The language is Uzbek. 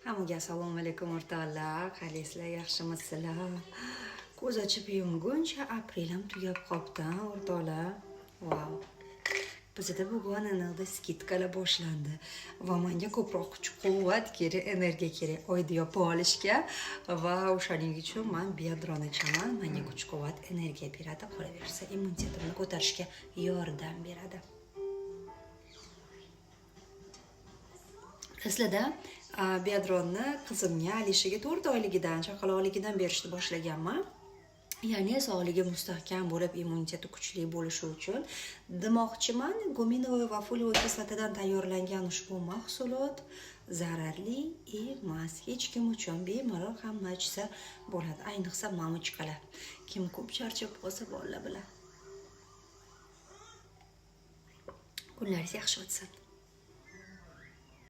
Hammaga assalomu alaykum, o'rtoqlar. Qalaysizlar, yaxshimisizlar? Ko'z ochib yumguncha aprel ham tugab qolibdi, o'rtoqlar. Vau. Bizda bugun aniqda скидка lar boshlandi va menga ko'proq kuch-quvvat kerak, energiya kerak oyda yopa olishga va o'shaning uchun man Biodron ichaman. Menga kuch-quvvat, energiya beradi, qolaversa immunitetimni ko'tarishga yordam beradi. Bilasizlarda, Biodronni qizimga, Alishaga 4 oyligidan, chaqaloqligidan berishni boshlaganman. Ya'ni sog'ligi mustahkam bo'lib, immuniteti kuchli bo'lishi uchun demoqchiman, гуминовый va фолиевый kislotadan tayyorlangan ushbu mahsulot zararli emas. Hech kim uchun bemalol hamma ichsa bo'ladi. Ayniqsa мамочка lar. Kim ko'p charchab qolsa bolalar bilan. Kunlaringiz yaxshi o'tsin.